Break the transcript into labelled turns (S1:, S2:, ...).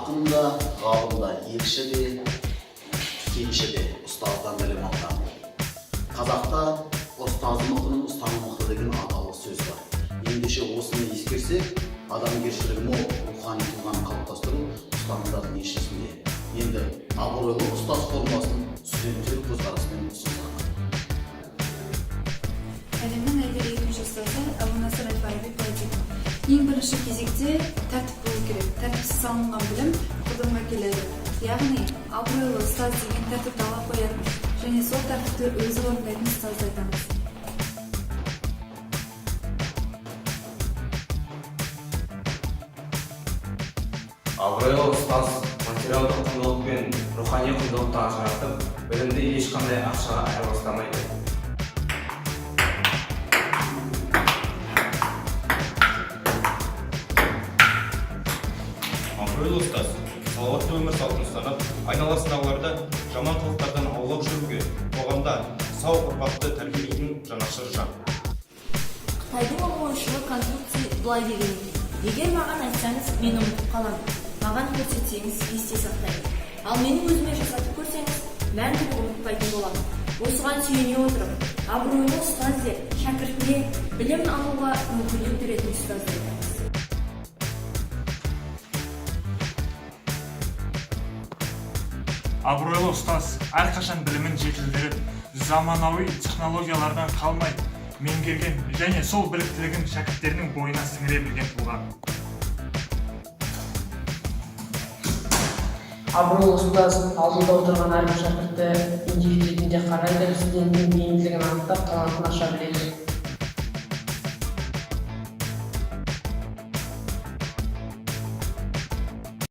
S1: Ақын да, ғалым да, елші де, кенші де ұстаздан білім алған. Қазақта «Ұстазы мықтының ұстамы мықты» деген аталы сөз бар. Ендеше, осыны ескерсек, адамгершілігі мол рухани тұлғаны қалыптастыру ұстамдардың еншісінде. Енді абыройлы ұстаз формасын студенттер көзқарасымен ұсынсақ.
S2: Әлемнің әйгілі екінші ұстазы Әбу Насыр әл Фараби былай дейді: «Ең бірінші кезекте тәртіп болу керек. Тәртіпсіз алынған білім құрдымға келеді». Яғни абыройлы ұстаз деген тәртіпті ала қоятын және сол тәртіпті өзі орындайтын ұстазды айтамыз.
S3: Абыройлы ұстаз материалдық құндылық пен рухани құндылықты ажыратып, білімді ешқандай ақшаға айырбастамайды.
S4: Абыройлы ұстаз салауатты өмір салтын ұстанып, айналасындағыларды жаман қылықтардан аулақ жүруге, қоғамда сау ұрпақты тәрбиелейтін жанашыр жан.
S5: Қытайдың ұлы ойшылы Конфуций былай деген екен: «Егер маған айтсаңыз, мен ұмытып қаламын, маған көрсетсеңіз, есте сақтаймын, ал менің өзіме жасатып көрсеңіз, мәңгілік ұмытпайтын боламын». Осыған сүйене отырып, абыройлы ұстаз деп шәкіртіне білім алуға мүмкіндік беретін ұстазды айтамыз.
S6: Абыройлы ұстаз әрқашан білімін жетілдіріп, заманауи технологиялардан қалмай меңгерген және сол біліктілігін шәкірттерінің бойына сіңіре білген тұлға.
S7: Абыройлы ұстаз алдында отырған әрбір шәкіртті индивид ретінде қарайды, студенттің бейімділігін анықтап, талантын аша біледі.